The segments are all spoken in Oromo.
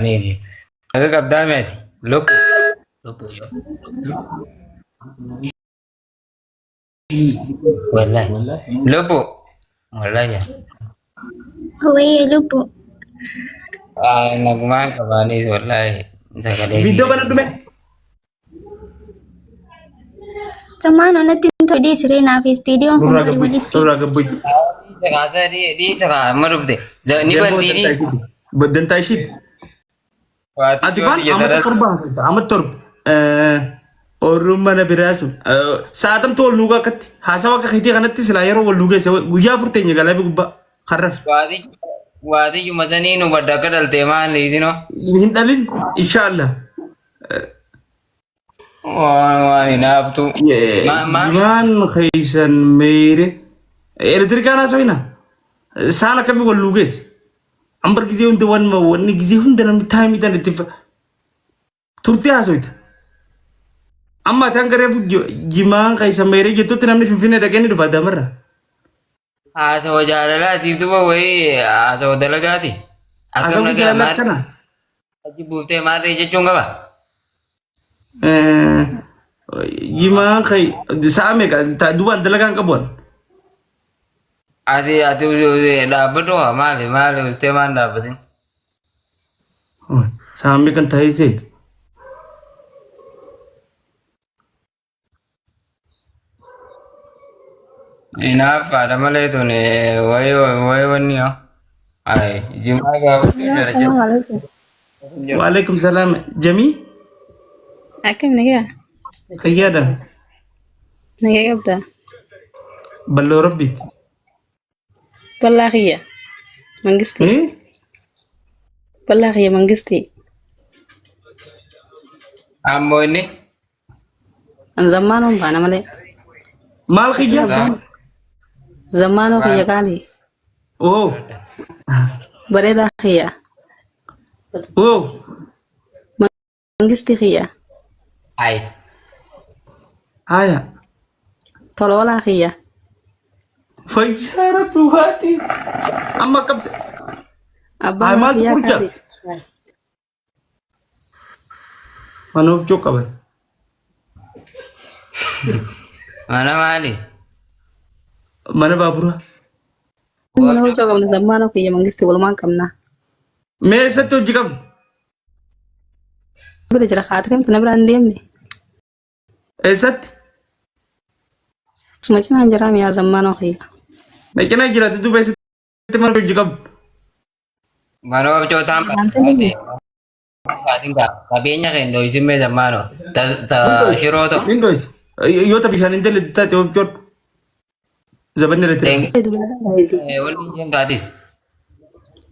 Aniisi. Naga qabdaa meeti. Lubbu. Lubbu yoo. Wallahi. Lubbu. Wallahi. Wayyee lubbu. Nagumaan qabaanis wallahi. Sagalee. Viidiyoo bana dhume. Zammaan onatti hin tole siree naaf istiidiyoon kun Nurraa bari gabbuy. walitti. Nurraa gabbuy. Kaasaa dhiisa kaa amma dhufte. Ni bantii dhiisa. Dantaa ishiiti. Ati faan amma torba haasofta. Amma torba. Oorruun mana biraa sun. Sa'aatamtu wal nuugaa akkatti. Haasawa akka keetii kanatti silaa yeroo wal nuugeesse guyyaa afur teenya galaafi gubbaa. Karraf. Waatiyyuma sanii nu badda akka dhaltee maal isinoo. Hin dhalin inshaallah. Waan waan hinaaftu. Jimaan keessan meeyre. Elektirikaan haasofina. Saan akkamii wal nuugeesse. Ambar gizee hunda waan wanni gizee hunda namni taayimii tan itti turtee haasoyta. Amma ati hanga reefu jimaan keessa meeree jettutti namni finfinnee dhaqee ni dhufa adamarra. Haasawa jaalalaati duba wayii haasawa dalagaati. Akkam Haasawni nagaa jaalala maal akkana. achi buuftee maarree jechuun qaba. Jimaan kee sa'a meeqa duubaan dalagaan qabu an. Ati dhaabbadhu haa maali maali ustee maan dhaabbatin. Sa'a meeqan taa'ee seek. Hinaaffaadha malee tun wayii wayii wanni yoo. Ayi jimaa gaafachuu jara jara. Assalamu alaikum. Waalaikum salaam. Jamii Akkam nagaa? fayyaadha. Nagaa qabdaa? Balloo rabbi. Bal'aa kiyya. Mangistii. Eh? Bal'aa kiyya mangistii. Ammoo inni An zammaanoon baana malee. Maal kiyya? Zammaanoo kiyya qaalii. Oo. Bareedaa kiyya. Oo. Mangistii kiyya. Ay. Haya. Toloolaa kiyya. Fayyaa rabbi waati. Amma qabde. Abbaa Ay mana maaltu kiyyaa qoricha? qaalii. Mana of qaban. Mana maali? Mana baaburaa. Mana hojii qabna zammaanoo kiyya mangistii walumaan qabna. Mee eessatti hojii qabna? Bira jira kaatireemtu na biraan deemne. Eessatti? Suma cinaan jiraa miyaa zammaanoo kiyya. Na cinaa jiraate duuba eessatti mana hojii qabdu? Mana wabcootaan baatiin qabeenya keenya dho'isin mee zammaanoo. Ta shiroo ta'u. Windows. Yoo ta bishaan hin dalle taate wabcoon. Zabanni irratti. Wanni isheen taatis.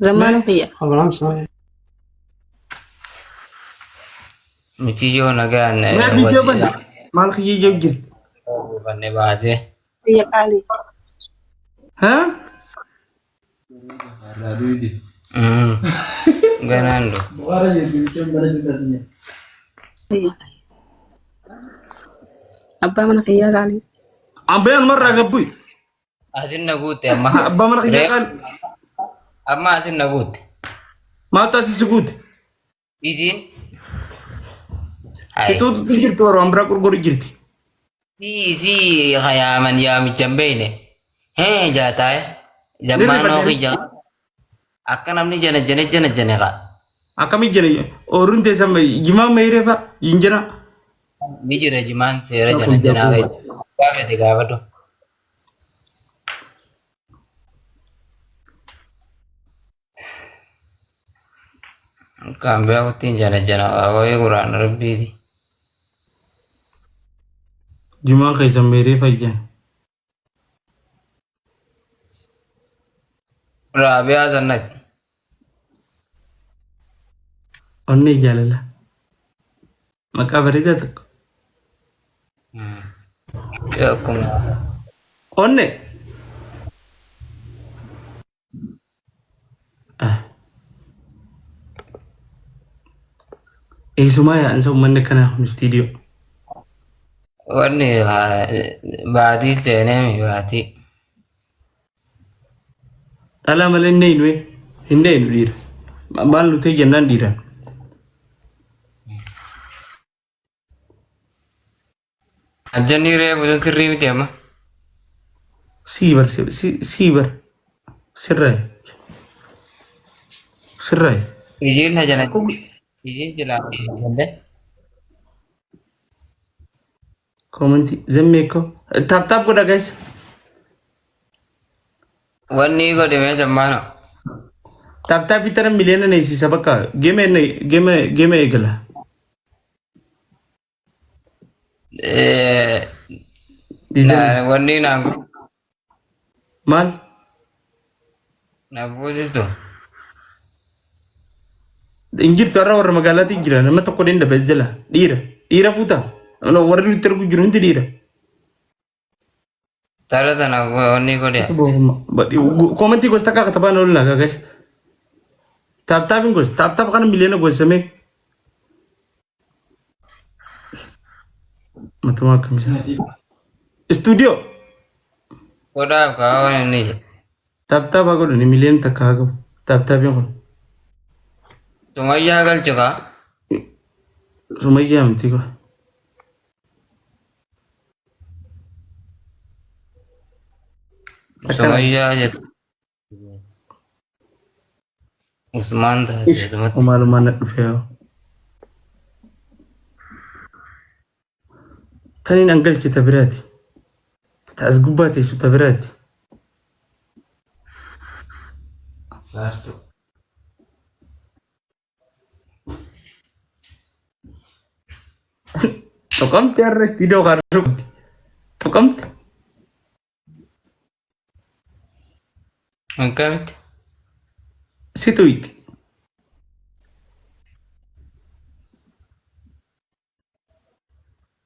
Zammaanoo kiyya. Michiyyoo nagaan Mee viidiyoo bani. Maal kiyyee jiru jira. Banne baasee. Kiyya qaalii. Haa? Ganaan du. Kiyya. Abbaa mana kiyyaa qaalii. Ambayaan marraa gabbui. Asin na guutte amma. Abbaa mana kiyyaa qaali. Amma asin na guutte. Maaltu asii si guute? Isiin. Situutu jirti warra biraa gurguru jirti. Isii hayaaman yaamicha hin beekne. Hee jaataa. Zammaanoo kiyya. Akka namni jana jana jana jana kaa. Akkami jira ooruun teessan jimaa meyree fa'a hin jira. Ni jira jimaan seera jana janaa keessa. Gaafate gaafadhu. Kan beekuttiin jana jana wayii quraan rabbiiti. Jimaan keessan meyree fa'a jira. Raabiyaa sannati. Onnee jaalala. Maqaa bareedaa tokko. Akkuma Onnee. Eessumaa yaa'insa uummanni akkanaa kun istiidiyoo. Wanni baatii seenee baatii. Dhalaa malee hin neeynu hin neeynu dhiira. Maal nu ta'e jennaan dhiiraan. Ajjanni reefu sun sirrii miti amma. Sii bar sii bar sirraay sirraay. Isiin hajana isiin silaa jande. Koomentii zammee koo taap taap godha guys. Wanni godhe mee zammaano. Taap taapii tara miliyoona neessisa bakka geeme geeme geeme eegala. Wanni naan Maal? na buusistu. Hin jirtu har'a warra magaalaatti jira nama tokko ni dhabe jala dhiira dhiira fuuta warri nutti ergu jiru hundi dhiira. Tara tana wanni godhe. Koomentii gosa takka katabaan ol nagaa guys. Taap taapiin gosa taap taap kana miliyoona gosamee. Matumaa akkamisa. Istuudiyoo. Godhaaf kaa waan inni jedhe. Taap taap haa godhani miliyoona takka haa gahu. Taap taapiin kun. Sumayyaa galchu kaa. Sumayyaa miti kun. Sumayyaa jettu. Usmaan taate asumatti. Maalumaan na dhufe yaa. Taniin an galche ta biraati. Ta as gubbaa teessu ta biraati. Saartuu. Tuqamte har'a istiidoo kaartuu qabdi. Tuqamte. Akkamitti? Si tuyxi.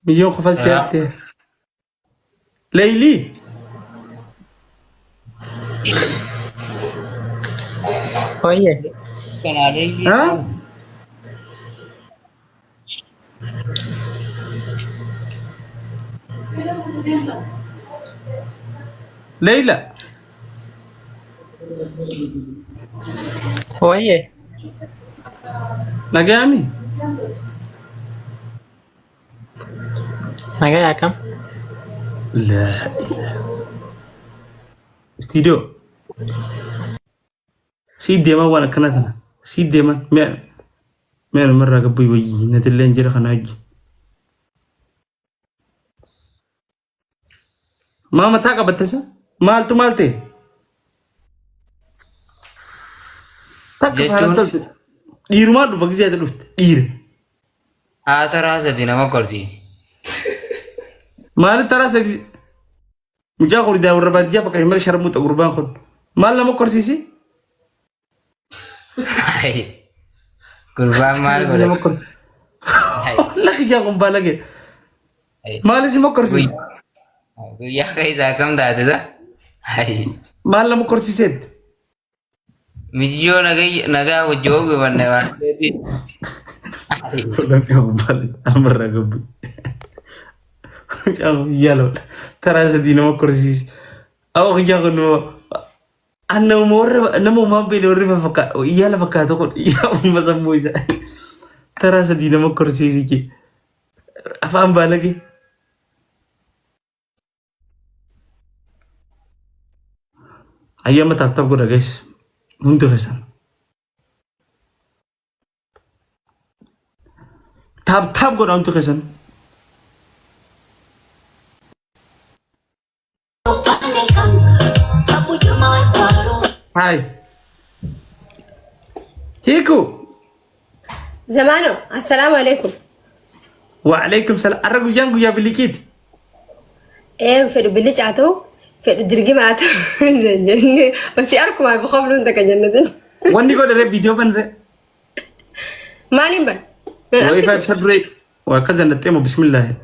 Miyyoon kofaltee haftee. Leeylii. Oye, Kanaalee. Haa? Leeyla. oye, Nagayaami? nagaa akkam? Laa ilaaha. Istiidiyoo. Sii deeman waan akkana tana. Sii deeman mi'a mi'a namarraa gabbu wayyi natillee hin jira kana wajji. Maa mataa qabatte sa? Maaltu maal ta'e? Takka faana Jechuun toltu. Dhiirumaa dhufa gisee ati dhufte dhiira. Haa taraa sadi nama korsiisi. Maaliif taraa sadi mucaa kun daa warra baadiyyaa fakkaate malee sharmuuxa gurbaan kun. Maal nama korsiisi? Gurbaan maal Nama godha? korsiisi. Lakki jaa kun baalagee. Maal isin mokkorsiise? Guyyaa keessa akkam taate sa? Maal nama korsiiseet? Mijiyyoo nagaa hojii hoogganne waan ta'eef. Lakki kun baalagee. Almarraa gabbu. Mucaa kun yaaloo taraa sadii nama korsiise. Awwa kijaa kun nama Nama warra nama uumaan beele warri fakkaatu yaala fakkaatu kun yaa uumma sammuu isaa. Taraa sadii nama korsiisi jee. Afaan baalagee. Ayyaama taap taap godha guys. Hundi keessan. Taap taap godha hundi keessan. Hi. Hiiku. Zamano, assalaamu alaikum. Waalaikum salaam. Arra guyyaan guyyaa biliqiiti. Ee fedhu bilicaa ta'u, fedhu dirgimaa ta'u jennee osii harkumaa fi kofluun takka jannatin. Wanni godhe ree viidiyoo ban ree. Maaliin ban? Wifi ibsa duree waa akka zannaxxee moo bismillaahi.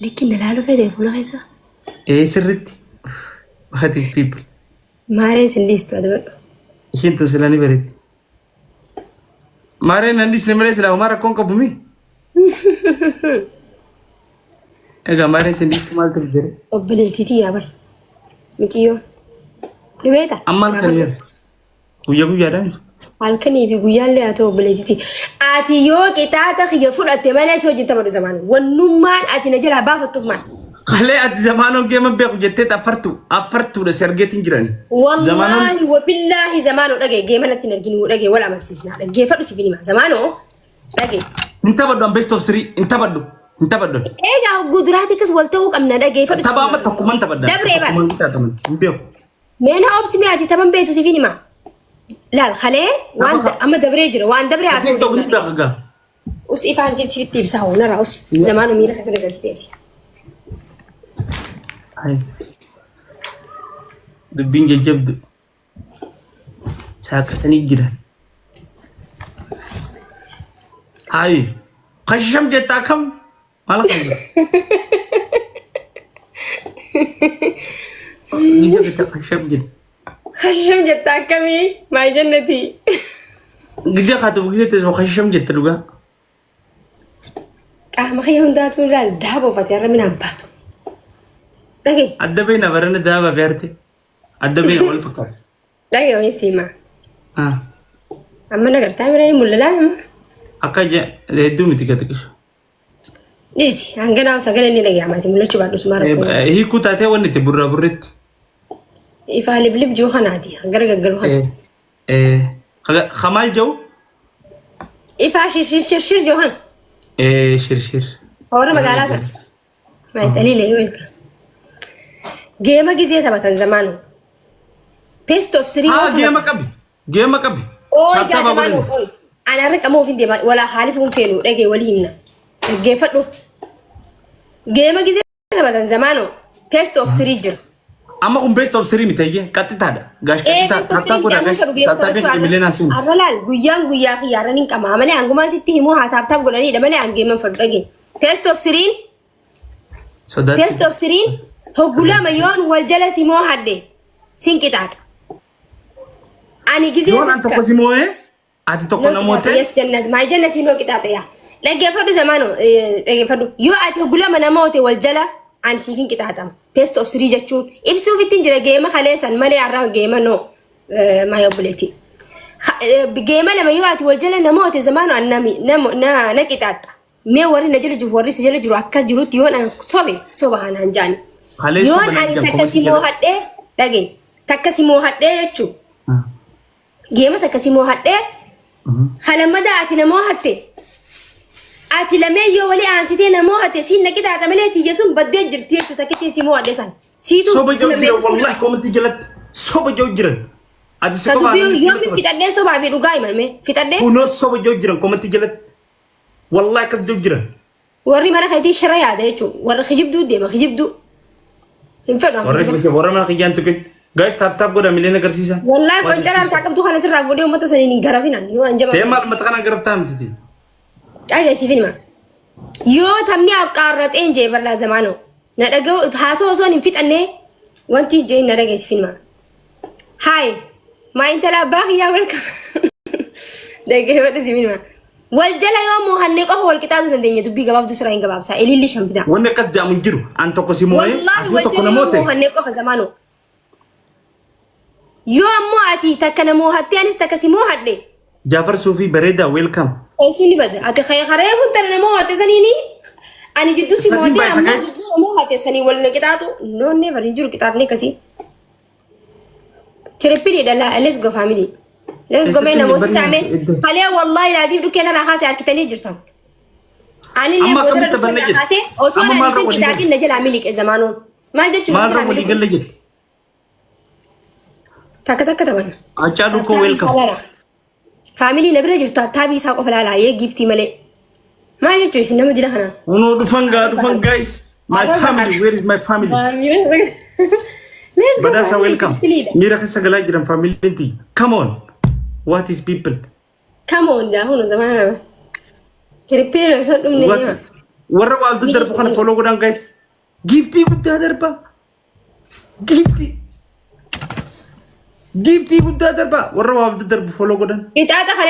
Likki na laaluu fedhe fuula keessa. Ee sirritti. What is people? Maareen sin dhiistu adabadhu. Ishiin tun sila ni bareeddi. Maareen nan dhiisne malee silaa homaa rakkoon qabu mi? Egaa maareen sin dhiistu maaltu jira? Obboleettiitii yaa bar. Miciyyoo. Ni beektaa? Amma halkan jira. Guyyaa guyyaadhaan. Halkanii fi guyyaallee haa ta'u obboleettiitii. Ati yoo qixaaxa kiyya fudhatte malee si wajjin taphadhu zamaan. Wannummaan ati na jalaa baafattuuf maal? Kalee ati zamaanoon geema beeku jettee affartu affartuudha si argeetiin jirani. Zamaanoon Wallaahi wabillaahi zamaanoo dhagaye geema natti hin arginu dhagaye wal amansiisna dhaggeeffadhu siif hima zamaanoo dhagaye. Hin taphadhu an best of three hin taphadhu hin taphadhu. Egaa hogguu duraati akkas wal ta'uu qabna dhaggeeffadhu. Tapha amma tokkummaan taphadha. Dabree bara. Tokkummaan taphadha. Hin beeku. Meena obsi mee ati taphan beektu siif hima. Laal kalee waan amma dabree jira waan dabree Isin haasa'u. tokko hin beeku gaa. Us ifaan sitti ibsaa hoo narraa us zamaanoo miira keessa galchiteeti. Hai. Dubbiin jajjabdu. Saaqatanii jiran. Hayi. Kasham jettaa kam? Maal akkam? Ija bitta kasham jedhe. Kasham jetta akkamii maal jannati? Gija kaatu gija teessuma kasham jette dhugaa. Qaama kiyya hundaatu ilaal daaba uffate har'a minaan baatu. Dhagaye Adda beena barana daaba beerte. Adda beena wal fakkaata. Dhagaye wayii siima. Ah. Amma nagartaa bira ni mul'alaa nama. Akka hedduu miti gati qisu. Dhiisi hanganaa sagalee ni dhaga'amaati mul'achuu baadhu sumaa rakkoo. Hiikuu taatee wanni itti burraa burreetti. Ifaa liblib jiru kanaati hangara gaggalu kana. Kamaal jiru? Ifaa shirshir shirshir jiru kana. Shirshir. Warra magaalaa sana. Maayixaliilee yoo ilka. Geema gizee taphatan zamaanu. Best of three yoo Haa geema taphatan. qabi. Geema qabi. Ooy gaa Taphtaphaa zamaanu godhani. ooy. Ani har'a qamoo ofiin deema walaa haaliif hin feenu dhagee walii himna. Dhaggeeffadhu. Geema gizee taphatan zamaanu. Best of three jira. Amma kun best of three miti ayyee qaxxitaadha. Gaash Ee qaxxitaa. best of Taphtaphaa three godha jedhamu gaash. fedhu geema Taphtaphaa taphachuu keenya milleen asiin. har'a laal guyyaan guyyaa kiyyaarra hin qamaa malee hangumaan sitti himuu haa taaptaap godhaniidha malee hangeeman fedhu dhagee. Best of three Sodaatti. Best of three hoggulama yoon wal jala si moohadhe sin qixaaxa. Ani gizee Yoon an tokko si moo'ee ati tokko na moote. Yes jannat maa jannati noo qixaaxa yaa. Dhaggeeffadhu zamaano dhaggeeffadhu yoo ati hoggulama nama moote wal jala ani siif hin qixaaxama. Best of three jechuun ibsuuf ittiin jira geema kaleessan malee har'aa geema noo maa obboleetti. Geema lama yoo ati wal jala nama moote zamaano an nami na na qixaaxa. Mee warri na jala jiru warri si jala jiru akkas jirutti yoon an sobe soba anaan jaani. Kaleessa Yoon mana ani ijaan takka si komantii jala. moohadhee dhagee takka si moohadhee jechuun geema takka si moohadhee halamada ati na moohatte ati lamee yoo walii aansitee na moohatte siin na qixaaxa malee tiyya sun baddee jirti jechuudha takkittiin si moohadhe san. Siitu Soba jiru jiran wallahi komantii jalatti soba jiru jiran. Ati si Ka qofaa dubbii yoom fixadhee sobaa fi dhugaa himame fixadhee Kunoo soba jiru jiran komantii jalatti. Wallahi akkas jiru jiran. Warri mana keetii shira yaada jechuudha. Warri kijibduu deema kijibduu. Hin fedhu amma. Warra warra mana kiyyaan tuqin. Guys, tap tap godha mileen agarsiisa. Wallaahi qoncara harkaa qabdu kana sirraa fuudhee uummata saniin hin garafinan yoo an jaba. Ta'ee maal mata kana garabtaa miti. Dhageessiif hima. Yoo taphni qaarraxeen jee bal'aa zamaanoo. Na dhaga'u haasoo osoo hin fixannee wanti jee na dhageessiif hima. Haay maa intala abbaa kiyyaa welcome. Dhaggeeffadhu si hima. Wal jala yoo moohannee qofa wal qixaatuu dandeenya dubbii gabaabduu sirraa hin gabaabsaa. Ililli shan bitaa. Wanni akkas jedhamu hin jiru. An tokko si moo'ee Wallaahi ati wal tokko jala na yoo moote. moohannee qofa zamaanoo. Yoo ammoo ati takka na moohattee anis takka si moohadhe. Jaafar Suufii bareedaa welcome. Eessuun ni bada. Ati karee fuuntana nama moohatte saniini ani jidduu si Sadiin moohadhe baay'isa ammoo guys. jidduu na moohatte sanii wal na qixaaxu. Noonnee bari hin jiru qixaaxni akkasii. Triple dha laa let's go family. Let's go mee Eessatti namoota hin saame. barnee? Kalee wallahi laazim dhukkee narraa kaasee harkitanii jirtan. Anillee Amma boodara akkamitti dhukkee barnee narraa jirti? kaasee osoo Amma ani maalirra isin walii galle? qixaaxin na jalaa miliqe zamaanoon. Maal jechuun Maalirra walii galle jirti? Takka takka taphanna. Hacaaluu koo welcome. Faamilii na bira jirtu taabii isaa qofa laalaa yee giiftii malee. Maal jechuun isin nama dila kanaa? Kunoo dhufan gaa dhufan guys. My family, where is my family? Let's go. Badhaasa family, welcome. triple dha. Miira keessa galaa jiran familiin tiyya. Come on. What is people? Come on daa hunu zamana nama. Triple osoo dhumne What? deema. Warra waaltu darbu kana follow godhan guys. Giiftii guddaa darba. Giiftii. Giiftii guddaa darba. Warra waaltu darbu follow godhan. Ixaaxa kana.